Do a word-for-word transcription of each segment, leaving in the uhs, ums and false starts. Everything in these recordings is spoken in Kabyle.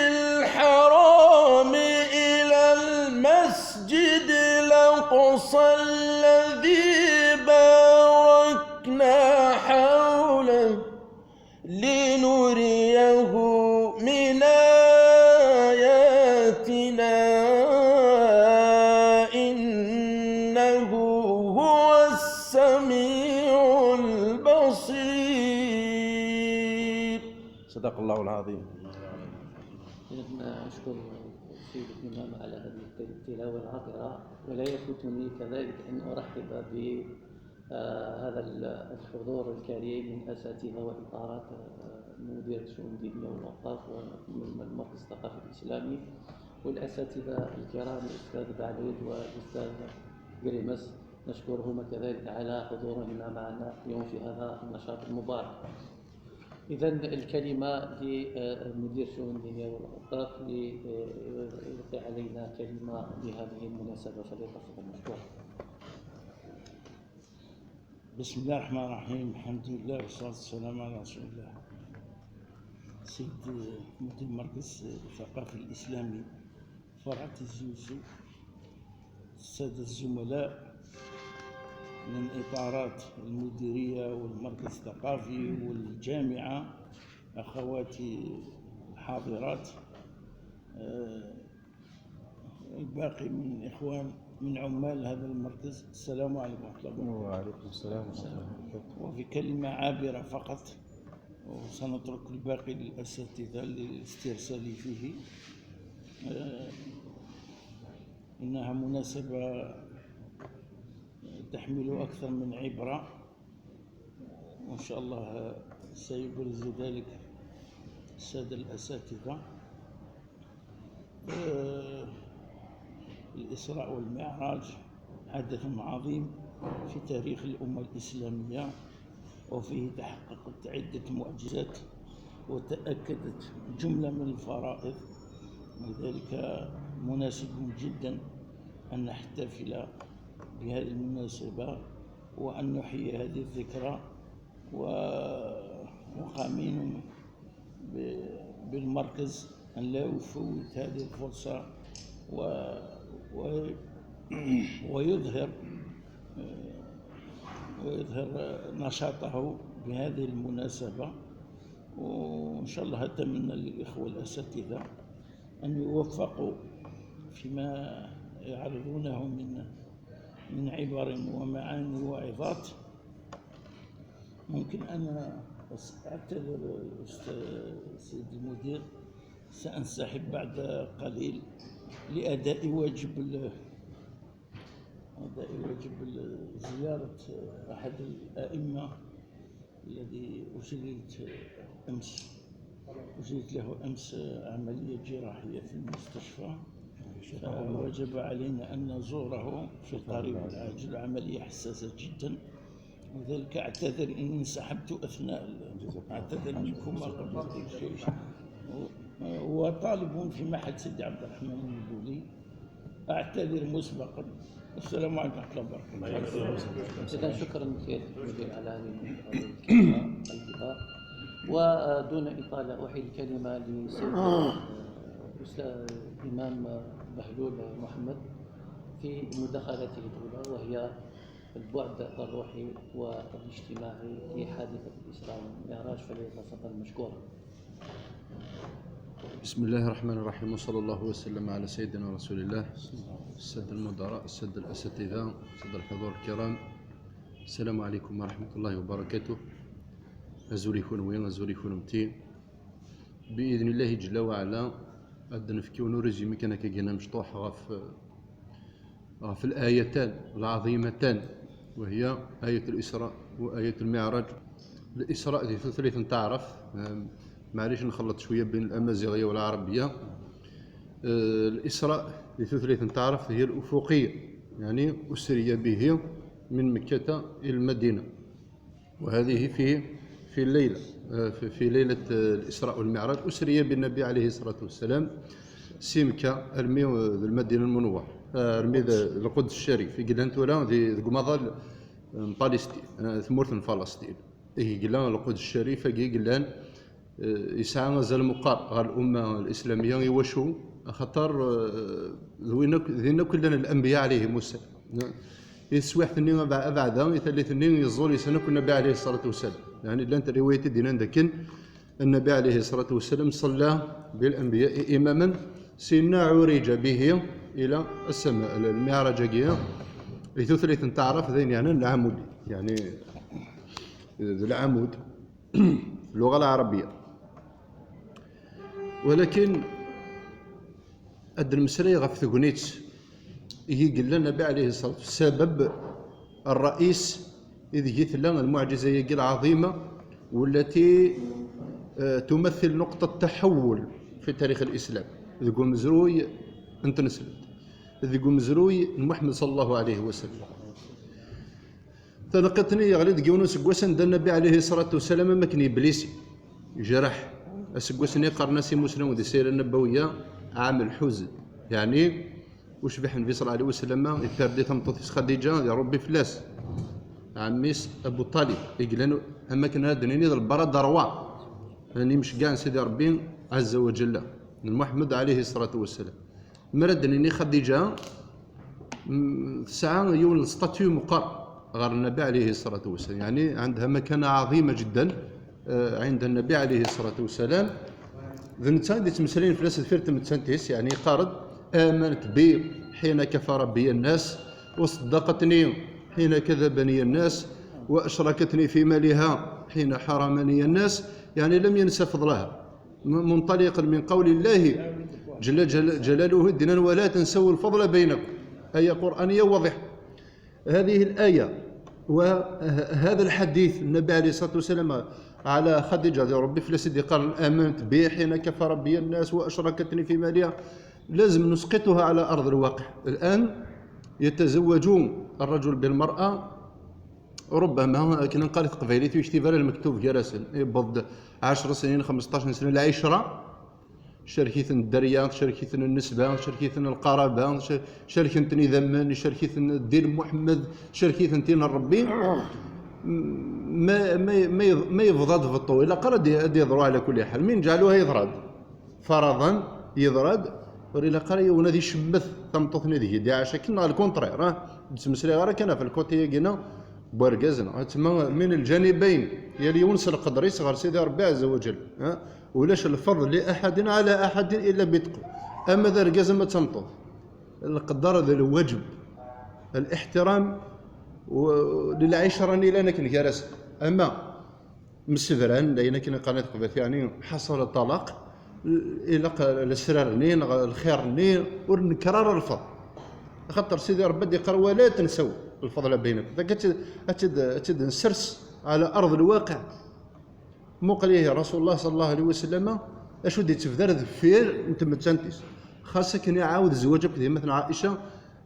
الحرام إلى المسجد الأقصى الذي باركنا حوله لنريه من آياتنا، إنه هو السميع البصير. صدق الله العظيم. إذن أشكر السيد الإمام على هذه التلاوة العطرة، ولا يفوتني كذلك أن أرحب ب آه، هذا ال- الحضور الكريم من أساتذة وإطارات، آه، مديرية الشؤون الدينية والأوقاف ومن المركز الثقافي الإسلامي، والأساتذة الكرام الأستاذ بعلود والأستاذ قريمس، نشكرهما كذلك على حضورهما معنا اليوم في هذا النشاط المبارك. إذن الكلمة لمدير الشؤون الدينية والأوقاف ليلقي علينا كلمة بهذه المناسبة، فليتفضل مشكورا. بسم الله الرحمن الرحيم. الحمد لله والصلاة والسلام على رسول الله. سيد مدير المركز الثقافي الإسلامي فرع تيزي وزو، السادة الزملاء من إطارات المديرية والمركز الثقافي والجامعة، أخواتي الحاضرات، آه، الباقي من الإخوان من عمال هذا المركز، السلام عليكم ورحمة الله وبركاته. وعليكم السلام ورحمة الله وبركاته. وفي كلمة عابرة فقط، وسنترك الباقي للأساتذة للاسترسال فيه. آه، إنها مناسبة تحمل أكثر من عبرة، وإن شاء الله سيبرز ذلك السادة الأساتذة. آه، الإسراء والمعراج حدث عظيم في تاريخ الأمة الإسلامية، وفيه تحققت عدة معجزات وتأكدت جملة من الفرائض، ولذلك مناسب جدا أن نحتفل بهذه المناسبة وأن نحيي هذه الذكرى، و- وقامين ب- بالمركز أن لا يفوت هذه الفرصة و- و- ويظهر ويظهر نشاطه بهذه المناسبة. وإن شاء الله أتمنى للإخوة الأساتذة أن يوفقوا فيما يعرضونه من من عبر ومعاني وعظات. ممكن أنا أس- أعتذر أستاذ سيد المدير، سأنسحب بعد قليل لأداء واجب ال- أداء واجب ال- زيارة أحد الأئمة الذي أجريت أمس، أجريت له أمس عملية جراحية في المستشفى، فوجب علينا أن نزوره في القريب العاجل. عملية حساسة جدا، وذلك أعتذر إني انسحبت أثناء ال- أعتذر منكم قبل كل شيء. وطالب في معهد سيدي عبد الرحمن البولي. أعتذر مسبقا. السلام عليكم ورحمة الله وبركاته. إذا شكرا سيادة المدير على هذه الكلمة الطيبة. ودون إطالة أحيل الكلمة لسيد الأستاذ الإمام بهلول محمد في مداخلته الأولى، وهي البعد الروحي والاجتماعي لحادثة الإسراء والمعراج، فليتفضل مشكورا. بسم الله الرحمن الرحيم، وصلى الله وسلم على سيدنا رسول الله. السادة المدراء، السادة الأساتذة، السادة الحضور الكرام، السلام عليكم ورحمة الله وبركاته. Azul i kunwi, azul i kunemti. بإذن الله جل وعلا، ad d-nefk yiwen urezumi kan akka gina mecṭuḥ ɣef ɣef الآيتان العظيمتان، وهي آية الإسراء وآية المعراج. الإسراء di tutlayt n taɛrabt, maɛlic nxelleḍ cwiya بين الأمازيغية والعربية. الإسراء di tutlayt n taɛrabt هي الأفقية، يعني أسري به من مكة إلى المدينة. وهذه في في الليلة، في ليلة الإسراء والمعراج أسري بالنبي عليه الصلاة والسلام si Mekka armi d Lmadina Lmunawwara, armi d Lqudess Ccarif i yellan tura deg umaḍal n Palestine, tmurt n Falasṭin. I yellan Lqudess Ccarif agi i yellan eh, yesɛa azal meqqar ɣer l'umma l'islamiyya. Iwacu? Axaṭer, eh, d win akk, din akk llan l'anbiya ɛlayhimu ssalam. I teswiɛt-nni aba-, abeɛda, i tallit-nni yeẓẓul yes-sen akk Nnabi ɛlayhi ṣṣalatu wassalam. Yeɛni llant riwayat i d-yennan dakken Nnabi ɛlayhi ṣṣalatu wassalam ṣalla bil anbiya imaman, sinna urija bihi ila ssama. Lmiɛraǧ-agi, di tutlayt n taɛrabt, d ayen yeɛnan lɛamud, yeɛni d lɛamud, lluɣa lɛarabiya. Walakin ad d-nemmeslay ɣef tegnit i yella Nnabi ɛlayhi ṣṣalatu, ssabab ṛṛa'is ideg i tella lmuɛǧiza-agi lɛaḍima, wallati, eh, tumathil nuqṭa taḥawul fi tarix l'islam, deg umezruy n tneslemt, deg umezruy n Muḥemmed ṣalla Llahu ɛlayhi wa sallam. Taneqqiṭ-nni yeɣli deg yiwen useggas anda Nnabi ɛlayhi ṣṣalatu wassalam, am akken Iblis yejreḥ. Aseggas-nni qqaren-as imusnawen di Sira Nnabawiya ɛam lḥuzn, yeɛni ucbiḥ Nnbi ṣalla Llahu ɛlayhi wa sallam, iperdi tameṭṭut-is Xadiǧa, iṛubbi fell-as. Ɛemmi-s Abu Ṭalib, i yellan am akken ara d-nini d lbara d rwa n yimceggɛen n Sidi Ṛebbi ɛazza wa ǧalla, n Muḥemmed ɛlayhi ṣṣalatu wassalam. Mi ara d-nini Xadiǧa, mm, tesɛa yiwen n statut meqqar ɣer Nnabi ɛlayhi ṣṣalatu wassalam. Yeɛni عندها مكانة عظيمة جدا, eh, عند النبي عليه الصلاة والسلام. D netta i d-yettmeslayen fell-as deffir tmettant-is, yeɛni yeqqar-d: آمنت بي حين كفر بي الناس، وصدقتني حين كذبني الناس، وأشركتني في مالها حين حرمني الناس. يعني لم ينس فضلها. م-، منطلقا من قول الله جل جل-، جلاله دينا: ولا تنسوا الفضل بينكم. آية قرآنية واضحة. هذه الآية وهذا الحديث النبي عليه الصلاة والسلام على خديجة رضي ربي فلا سيدي قال: آمنت به حين كفر بي الناس وأشركتني في مالها، لازم نسقطها على أرض الواقع. الآن يتزوج الرجل بالمرأة، ربما كنا نقال في قبيليت ويكتب على المكتوب جرسن يبض عشر سنين، خمسطاش سنة العشرة، شركيثن الدرية، شركيثن النسبة، شركيثن القرابة، ش-، شركيثن إذا من، شركيثن الدين محمد، شركيثن تين الربي. ما، ما، ما يض-، ما يبضى دفطو، إلا قال دي، دي يضرو على كل حال. من جعلوها يضرب. فرضا يضرب، وليلا قال يونا ذي شمث، تمطوثني ذي دي عشا كنا الكونترير، ها؟ تمسلي غير كان في الكوتي يجينا بورقزنا. تما من الجانبين، يا ليونس القدري صغر سيدي ربي عز وجل، ها؟ ولاش الفضل لأحد على أحد إلا بتقوى. أما ذا رجز ما تمطوث. القدر ذا الواجب، الاحترام و-، للعشرة إلا نكن جالس. أما مسفران، لأن كنا قناة قبات، يعني، حصل الطلاق، إلا ق-، السرار نين، الخير نين، ونكرار الفضل. خاطر سيدي ربي يقرا: "ولا تنسوا الفضل بينكم". ذاك أتد-، أتد-، أتد نسرس على أرض الواقع. مقليه رسول الله صلى الله عليه وسلم، أشو دي تفدر ذفير أنت متسنتيس. خاصك إني عاود زواجك ذي مثل عائشة،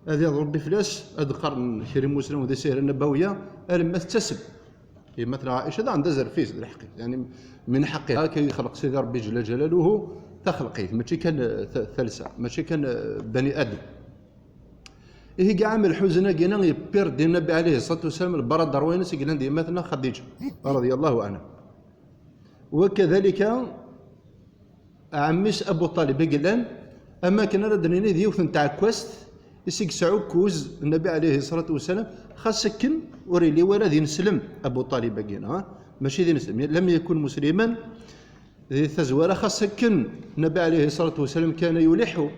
هذه ربي فلاس، هذا قرن كريم مسلم وذي سيرة نبوية، ألم ما تتسب. Yemma-tneɣ Ɛica d anda azref-is d lḥeqq-is, yeɛni min ḥeqqiha akka i yexleq Sidi Ṛebbi Ǧella Ǧalaluhu taxelqit, mačči kan, eh, ta-, talsa, mačči kan, eh, bani Adem. Ihi deg ɛam lḥuzen-agi-na, yepperdi Nnbi ɛalayhi ṣṣalatu wassalam lbarad ṛwayen-is i yellan d yemma-tneɣ Xadiǧa, raḍiyallahu ɛanha. Wakadalika, ɛemmi-s Abu Ṭalib i yellan, am akken ara d-nini d yiwet n tɛekkazt i s-yesɛukkuz Nnbi ɛalayhi ṣṣalatu wassalam, xas akken ur yelli wara d ineslem Abu Ṭalib-agi, neɣ? Mačči d ineslem, lam yakun musliman. Di tazwara, xas akken Nnbi ɛalayhi ṣṣalatu wassalam kana yuliḥu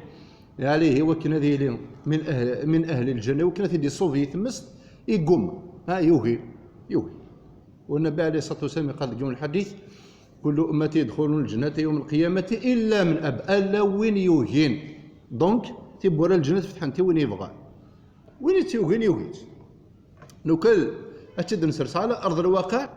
ɛalayhi wakken ad yili min ahl-, min ahli lǧenna, wakken ad t-id-iṣub i tmest, igumma, ha, yugi, yugi. U Nnbi ɛalayhi ṣṣalatu wassalam yeqqar deg yiwen lḥadit: "كل أمتي يدخلون الجنة يوم القيامة إلا من أبى". Ala win yugin. Donc, tiwwura n lǧennet fetḥent i win yebɣan. Win i tt-yugin, yugi-tt. Nukel, ad tt-id-nsers ɛla arḍ lwaqiɛ.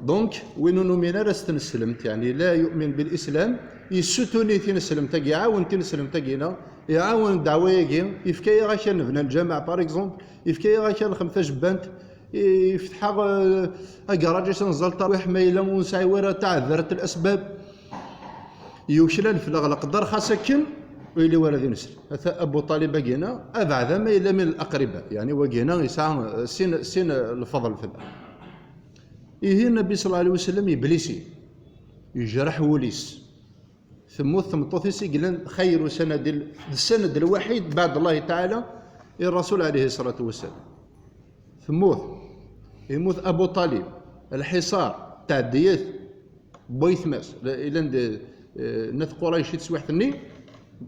Donc, win ur numin ara s tneslemt, yeɛni la yu'min bil islam, yessutuni tineslemt-agi, iɛawen tineslemt-agi-na, iɛawen ddeɛwa-agi, yefka-yaɣ akal nebna lǧameɛ, par exemple, yefka-yaɣ akal nexdem tajebbant, Yefteḥ-aɣ, eh, agaṛaǧ-is, ad nẓal tarwiḥt ma yella ur nesɛi wara taɛdaret lasbab. Yuklal fell-aɣ leqder, xas akken ur yelli wara d ineslem. Ata Abu Ṭalib-agi-na, abeɛda ma yella min laqriba, yeɛni wagi-na yesɛa, eh, sin, sin, eh, lfeḍl fell-aɣ. Ihi Nnbi ṣalla Llahu ɛalayhi wa sallam yeblisi. yejreḥ wul-is. Temmut tmeṭṭut-is i yellan xayru sanadin, d ssanad lwaḥid baɛd Allahi taɛala i Rasul ɛalayhi ṣṣalatu wassalam. Temmut. Yemmut Abu Ṭalib. Lḥiṣar, tɛeddiyat, waytma-s. Ilan d, eh, n At Qurayc i teswiḥt-nni.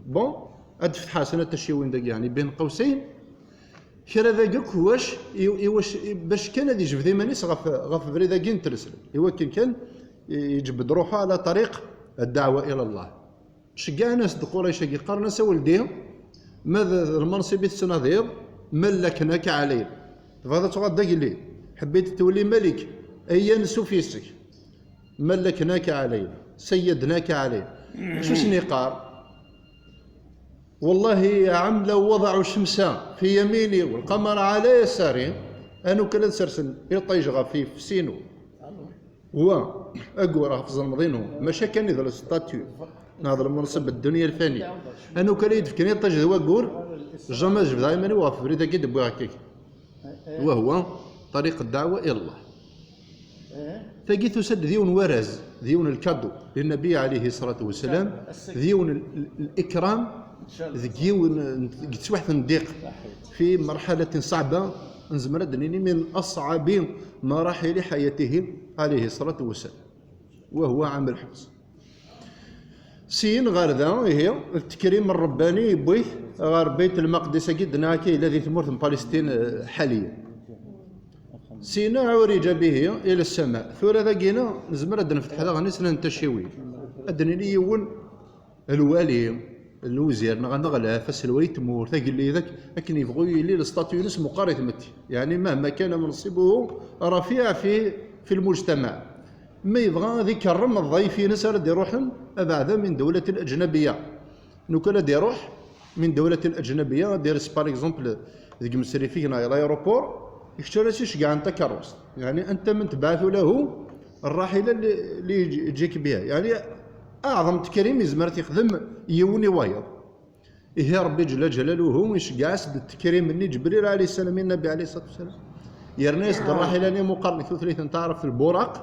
Bon, ad d-fetḥeɣ snat tacciwin dagi, yeɛni, bin qawsayn. Kra dagi akk wac, i, i wac, i, bac kan ad yejbed iman-is ɣef, ɣef ubrid-agi n treslemt. I wakken kan, i, iǧbed ruḥu ɛla ṭariq ad-daɛwa ila Allah. Ceggɛen-as-d Qurayc-agi, qqaren-as: "A weldi, ma d, d lmansib i tettnadiḍ, malaknaka ɛalayna. Tebɣiḍ ad tuɣaleḍ d agellid, ḥbit tewli malik, ayya ansuf yes-k. Malaknaka ɛalayna, sayyadnaka ɛalayna." Acu sen-iqqar? "Wallahi, a ɛam, law wadaɛu ccemsa fi yamini wal qamara ɛala yasari." Anu kan ad sersen iṭij ɣef yifsi-inu, wa agur ɣef tzelmeḍ-inu, maca kan i d lstatut neɣ d lmunseb n ddunya lfani. Anu kan i d-fken iṭij d wagur, jamais jebdeɣ iman-iw ɣef ubrid-agi d-wwiɣ akka. Wa huwa ṭariq ddeɛwa ila Allah. Tagi tusa-d d yiwen warraz, d yiwen lkadu li Nnabi ɛalayhi ṣṣalatu wassalam, d yiwen l-, l-, likram deg yiwen n, deg teswiḥt n ddiq, fi merḥalatin ṣaɛba, nezmer ad d-nini min aṣɛabi maraḥili ḥayatihi ɛalayhi ṣṣalatu wassalam, wa huwa ɛam lḥebs. Syin ɣer da, ihi, d tekrim n Ṛebbani yewwi-t ɣer Bayt Lmaqdis-agi d-nniɣ akka yella di tmurt n Palestin, eh, ḥaliyan. Syin ɛurija bihi ila ssama. Tura dagina nezmer ad d-nfetḥ daɣen i snat n tacciwin. Ad d-nini yiwen lwali, lwezir neɣ aneɣlaf, aselway n tmurt, agellid, ak-, akken yebɣu yili lstatut-ines meqqar i tmetti. Yeɛni mahma kana menṣibuhu rafiɛ fi, fi lmujtamaɛ. Ma yebɣa ad ikerrem ḍḍayf-ines ara d-iruḥen abeɛda min dawlatin ajnabiya. Lukan ad iruḥ min dawlatin ajnabiya, ad ires, par exemple, deg Mesrifig neɣ l'aéroport, kečč ara s-iceggɛen takeṛṛust. Yeɛni, anta man tebɛatu lahu rraḥila li, li yeǧ-, yeǧǧik biha. Yeɛni, aɛḍem tekrim yezmer ad t-ixdem yiwen i wayeḍ. Ihi Ṛebbi Ǧella Ǧalaluhu iceggeɛ-as-d tekrim-nni Ǧebril ɛalayhi sslam i Nnabi ɛalayhi ṣṣalatu wassalam. Yerna-yas-d ṛṛaḥila-nni muqqaren deg tutlayt n taɛrabt lburaq,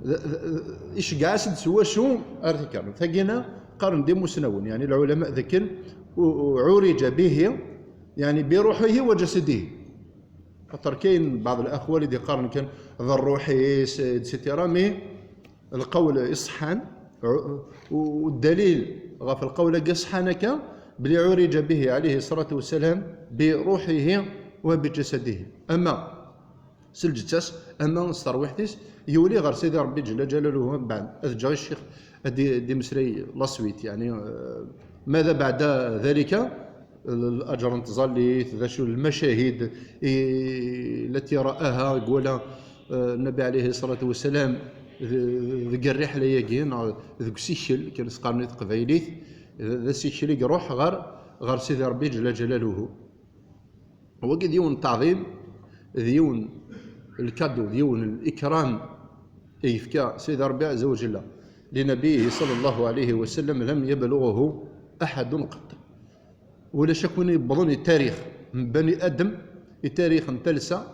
d, d, d, iceggeɛ-as-d s wacu ara t-ikerrem. Tagina qqaren-d imusnawen, yeɛni lɛulama d akken, u-, u-, ɛurija bihi, yeɛni bi ruḥihi wa jasadihi. Xaṭer kayen baɛḍ laxwal i d-iqqaren kan d ṛṛuḥ-is, et cetera, mais lqawl iṣeḥḥan, u-, u-, u ddalil ɣef lqawl-agi iṣeḥḥan akka, bli ɛurija bihi ɛalayhi ṣṣalatu wassalam bi ruḥihi wa bi jasadihi. Ama s lǧetta-s, ama s terwiḥt-is, yuli ɣer Sidi Ṛebbi Ǧella Ǧalaluhu. Mbeɛd ad ǧǧeɣ i ccix ad d-, ad d-imeslay la suite, yeɛni, eh, mada beɛda dalika, l-, laǧer n tẓallit, d acu lmacahid i, lati ra'aha, i iwala, eh, Nnabi ɛalayhi ṣṣalatu wassalam, d-, deg rriḥla-agi, neɣ deg usikel, kan s-qqaren i teqbaylit, d, d asikel i iruḥ ɣer, ɣer Sidi Ṛebbi Ǧella Ǧalaluhu. Wagi d yiwen n teɛḍim, d yiwen n lkadu, d yiwen n likram i yefka Sidi Ṛebbi Ɛezza wa Ǧella li Nabiyyihi ṣalla Llahu ɛalayhi wa sallam lam yablughu aḥadun qaṭ. Ulac akk win yewwḍen i tarix n Bani Adem, i tarix n talsa,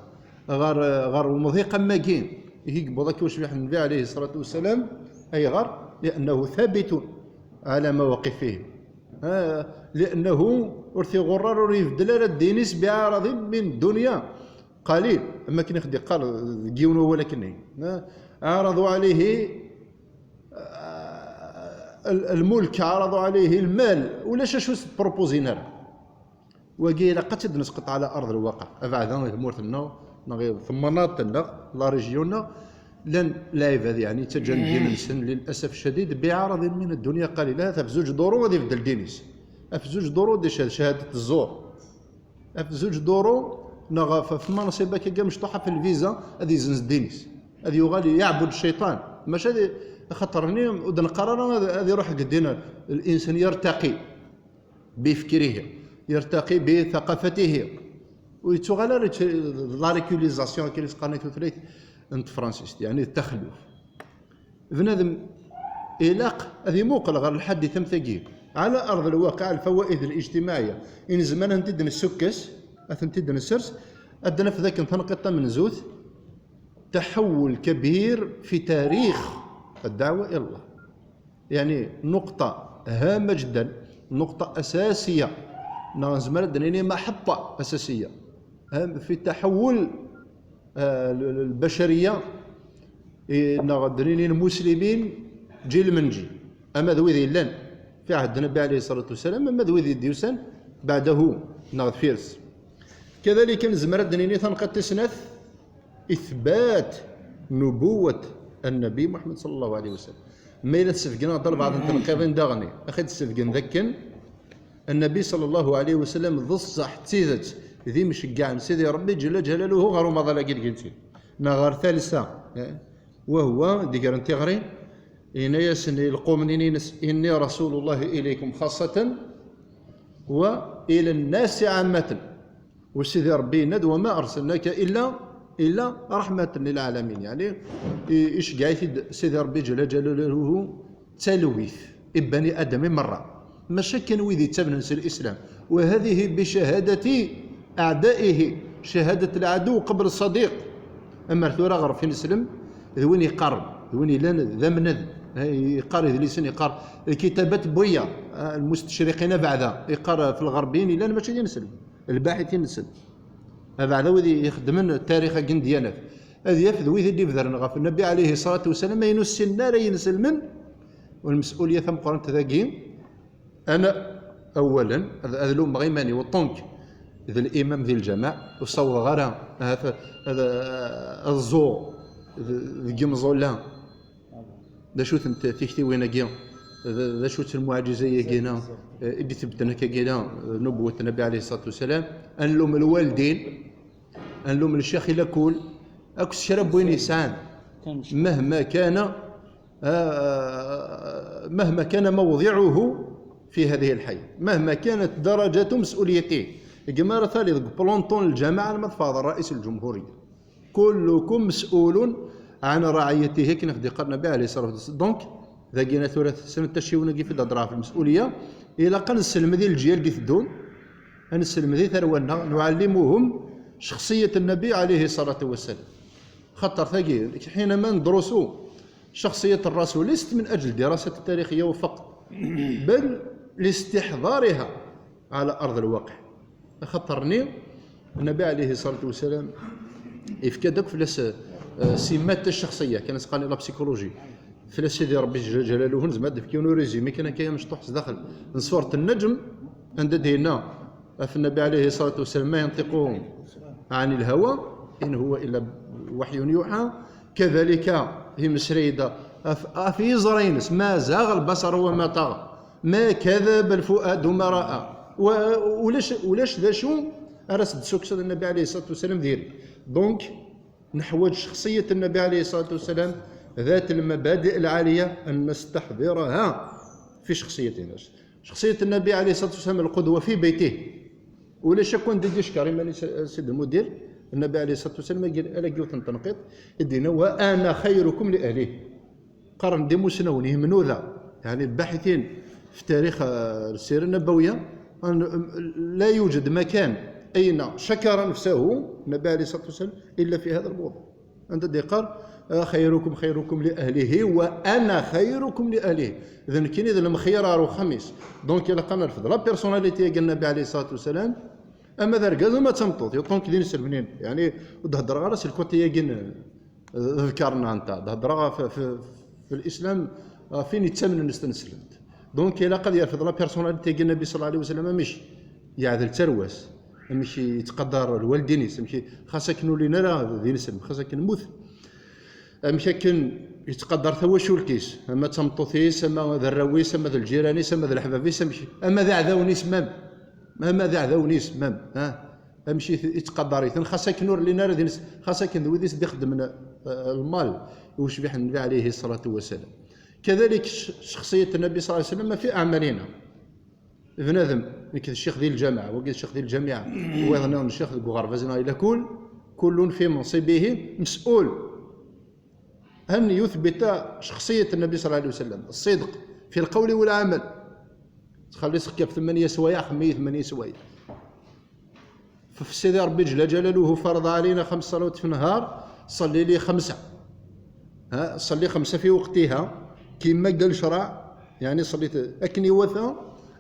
ɣer, ɣer umḍiq am wagi i yewweḍ akka ucbiḥ n Nnbi ɛalayhi ṣṣalatu wassalam. Ayɣer? Li'annahu thabitun ɛala mawaqifihim. Ah, li'annahu ur t-iɣurr ara, ur ibeddel ara ddin-is biɛaraḍin min dunya qalil, am wakken i ɣ-d-iqqar deg yiwen wawal akkenni. Ah, ɛaraḍu ɛalayhi, ah, l-, lmulk, ɛaraḍu ɛalayhi lmal, ulac acu s-propozin ara. Wagi ilaq ad tt-id-nesqeṭ ɛala arḍ lwaqeɛ, abeɛda i tmurt-nneɣ, neɣ i temnaḍt-nneɣ, la région-nneɣ, llan lɛibad, yeɛni, ttaǧǧan ddin-nsen, lil'asaf ccadid, biɛaraḍin min ddunya qalila, ɣef zuǧ duṛu ad ibeddel ddin-is. Ɣef zuǧ duṛu ad icehhed cahadat zzur. Ɣef zuǧ duṛu, neɣ ɣef, ɣef manṣib akka mecṭuḥ ɣef lviza, ad izenz ddin-is. Ad yuɣal yeɛbud cciṭan. Maca di, axaṭer-nni ur d-neqqar ara ad, ad iruḥ deg ddin, l'insan yartaqi. بفكره، يرتقي بثقافته، ur yettuɣal ara d la réculisation, akken i s-qqaren i tutlayt n tefransist, yeɛni d taxelluf. Bnadem ilaq ad imuqel ɣer lḥadit am tagi, ɛala arḍ lwaqiɛ, lfawa'id lijtimaɛiyya, i nezmer ad tent-id-nessukkes, ad tent-id-nessers, ad d-naf dakken tanqiḍt tamenzut, تحول كبير في تاريخ الدعوة إلى الله. يعني نقطة هامة جدا، نقطة أساسية، نزمر دنيني محطة أساسية في تحول آه، البشرية، إيه، نغدرين المسلمين جيل من جيل، أما ذوي ذي لن في عهد النبي عليه الصلاة والسلام، أما ذوي ذي ديوسان بعده نغد فيرس. كذلك نزمر الدنيني ثنقت سنة إثبات نبوة النبي محمد صلى الله عليه وسلم. ما إلا تسفقنا ضرب بعض التنقيضين داغني، أخي تسفقن ذكن النبي صلى الله عليه وسلم ضصح تيدت ذي مشجع سيدي ربي جل جلاله غير ما ضل قلقلتي نغار ثالثة، وهو ديقر انتغري إن يسني القوم نينينس إني رسول الله إليكم خاصة وإلى الناس عامة. وسيدي ربي يناد: "وما أرسلناك إلا، إلا رحمة للعالمين". يعني، إيش قاعد سيدي ربي جل جلاله تلويث بني آدم مرة. ماشي كان ويدي تبنن الإسلام. وهذه بشهادة أعدائه، شهادة العدو قبل الصديق. أما ثورة غير فين نسلم، ذوين يقار، ذوين يلان ذا منذ، يقار إذ ليسن يقار الكتابات بويا، آه، المستشرقين بعدا، يقار في الغربيين يلان ماشي دي نسلم. الباحثين نسلم. هذا عدا ويدي يخدمن التاريخ أكن ديانات. هذه يفد ويدي اللي بدرن غف النبي عليه الصلاة والسلام، ما ينسي النار ينسلمن. والمسؤولية ثم قرنت ذاكي، أنا أولا، هذا لوم غيماني وطنك ذا الإمام ذي الجماعة، وصور غرا، هذا، هذا الزور، ذي جمزولا. D acu-tent tiktiwin-agi? D, d acu-tt lmuɛǧiza-agi-na, eh, i d-itebbten akka-agi-na, eh, nubuwat Nnabi alayhi ṣṣalatu wassalam? Ad nlum lwaldin, ad nlum lecyax i lakul, akk s kra n win yesɛan. Mahma kana, ah, mahma kana mawdiɛuhu fi hadihi lḥayat, mahma kanat darajatu mas'uliyatih. Deg mi ara tali deg plonton n lǧamaɛ, alma tfeɣ d ṛṛaïs n lǧumhuriyya. كلكم مسؤول عن رعيته، akken i ɣ-d-yeqqar Nnabi alayhi ṣṣalatu wassalam. Donc, dagi-na tura tessneḍ taciwin-agi fi d-hedreɣ ɣef lmesuliyya, ilaq ad nesselmed i leǧyal d-iteddun, ad nesselmed i tarwa-nneɣ, نعلمهم شخصية النبي عليه الصلاة والسلام. Xaṭer tagi, حينما ندرس شخصية الرسول، ليست من أجل الدراسة التاريخية فقط، بل لاستحضارها على أرض الواقع. Axaṭer-nni, Nnabi alayhi ṣṣalatu wassalam yefka-d akk fell-as, eh, سمات الشخصية, kan as-qqaren la psychologie. Fell-as Sidi Ṛebbi Jalla Jalaluhu, nezmer ad d-nefk yiwen urezumi kan akka amecṭuḥ s daxel n surat Nnejm, anda d-yenna ɣef Nnabi alayhi ṣṣalatu wassalam: "ما ينطق عن الهوى إن هو إلا وحي يوحى". Kadalika, yemmeslay-d ɣef, ɣef yiẓra-ines: "ما زاغ البصر وما طغى". ما كذب الفؤاد ما رأى. Wa-, ulac, ulac d acu ara s-d-ssukkseḍ Nnabi alayhi ṣṣalatu wassalam diri. Donc, نحوج شخصية النبي عليه الصلاة والسلام ذات المبادئ العالية أن نستحضرها في شخصيتنا. شخصية النبي عليه الصلاة والسلام القدوة في بيته. Ulac akk anda i d-yeckeṛ iman-is Sidi Lmudir, Nnabi alayhi ṣṣalatu wassalam, ala yiwet n tenqiḍt, i d-yenna: "وأنا خيركم لأهله". Qqaren-d imusnawen, yemnuda, يعني الباحثين في تاريخ، آه، السيرة النبوية، أن لا يوجد مكان أين شكر نفسه النبي عليه الصلاة والسلام إلا في هذا الموضع. Anda d-yeqqar: "آه، خيركم خيركم لأهله وأنا خيركم لأهله". D nekkini d lemxiyar ar uxxam-is. Donc, ilaq ad nerfed la personnalité-agi n Nnabi alayhi ṣṣalatu wassalam, ama d argaz, ama d tameṭṭut, donc d inselmen. يعني, ur d-heddreɣ ara si le côté-agi n, ذكرنا أنت، d-heddreɣ ɣef, ɣef, في الإسلام، ɣef win yettamnen s tneslemt. Donc, ilaq ad yerfed la personnalité n Nnabi ṣalla Llahu ɛalayhi wa sallam, amek yeɛdel tarwa-s, amek yettqadar lwaldin-is, amek, xas akken ur llin ara d ineslem, xas akken mmuten. Amek akken yettqadar tawacult-is, ama d tameṭṭut-is, ama d arraw-is, ama d lǧiran-is, ama d leḥbab-is, amek, ama d iɛdawen-is, même. Ama d iɛdawen-is, même, ha? Amek i t-, yettqadar-iten, xas akken ur llin ara d ines-, xas akken d wid i s-d-ixeddmen, eh, lmal i ucbiḥ n Nnbi alayhi ṣṣalatu wassalam. Kadalik ccexṣiyat n Nnabi ṣalla Llahu ɛalayhi wa sallam في أعمالنا. Bnadem, nekk d ccix di lǧameɛ, wagi d ccix di lǧameɛ, wayeḍ-nniḍen d ccix deg uɣerbaz neɣ di lakul, كل في منصبه مسؤول. أن يثبت شخصية النبي صلى الله عليه وسلم، الصدق في القول والعمل. تخلي سكب ثمانية سوايع، خمي ثمانية سوايع. فسيدي ربي جل جلاله فرض علينا خمس صلوات في النهار، صلي لي خمسة. ها، صلي خمسة في وقتها، كما قال الشرع، يعني صليت أكن يوثى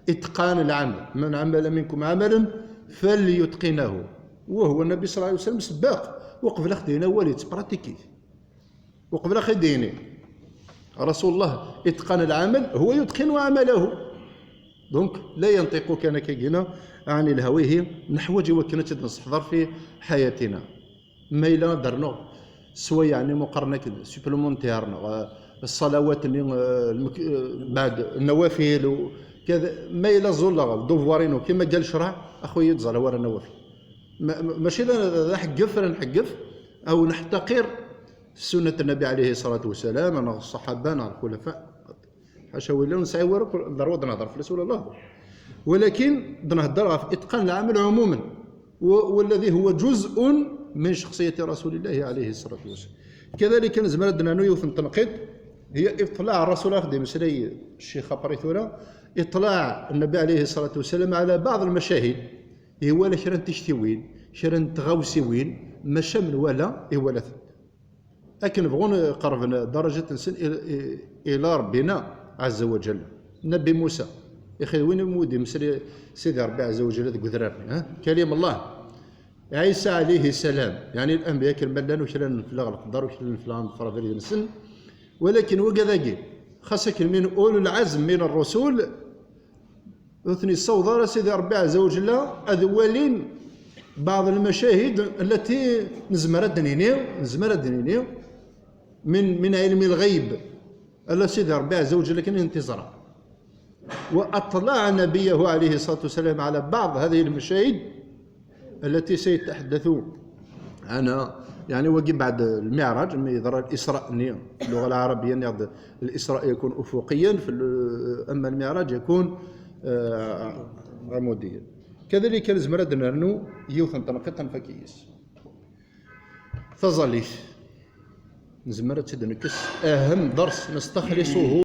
إتقان العمل. من عمل منكم عملا فليتقنه. وهو النبي صلى الله عليه وسلم سباق، وقبل أخدينا هو اللي تبراتيكي. وقبل أخديني رسول الله إتقان العمل، هو يتقن عمله. دونك لا ينطق كان كينا عن الهوى، نحوج وكنا تنستحضر في حياتنا. ما إلا درنا سوايع ني مقرنة كده، سوبلومونتير، نغ-، الصلوات ني، آه، المك-، آه، بعد النوافل وكذا، ما إلا زول دوفوارينو كما قال الشرع، أخويا، تزال ورا النوافل. ما-، ما-، ماشي لا، لا حقف، لا نحقف أو نحتقر سنة النبي عليه الصلاة والسلام، أنا الصحابة، أنا الخلفاء. حاشا ولا نسعي ورا كل ضرورة نهضر في الأسئلة الله. ولكن نهضر في إتقان العمل عموما، و-، والذي هو جزء من شخصية رسول الله عليه الصلاة والسلام. كذلك نزمر عندنا نيوث التنقيط، هي إطلاع الرسول، أخدم سلي الشيخ أبريثورا، إطلاع النبي عليه الصلاة والسلام على بعض المشاهد، هو لا كرا تشتوين، كرا تغاوسوين، مشى من ولا، إيه ولا ثم. أكن بغون قربنا درجة نسن إلى، إلى ربنا عز وجل. نبي موسى، يخي وين مودي مسري سيدي ربي عز وجل ذي قدران، ها؟ كلام الله. عيسى عليه السلام، يعني الأنبياء كرملان وكلان في الغلق دار وكلان في العام فرض نسن. ولكن وكذا خاصك من أولو العزم من الرسول، وثني الصوض راه سيدي ربي عز وجل أذولين بعض المشاهد التي نزمر الدنيني، نزمر الدنيني من، من علم الغيب، ألا سيدي ربي عز وجل كان ينتظر. وأطلع نبيه عليه الصلاة والسلام على بعض هذه المشاهد التي سيتحدث عنها، يعني، وقي بعد المعراج، ما يضرى الإسراء ني، اللغة العربية ني، الإسراء يكون أفقيا، في ال-، أما المعراج يكون، آه، عموديا. كذلك نزمر أن نرنو يوث تنقيط فكيس. تظليث. نزمر تدنكس أهم درس نستخلصه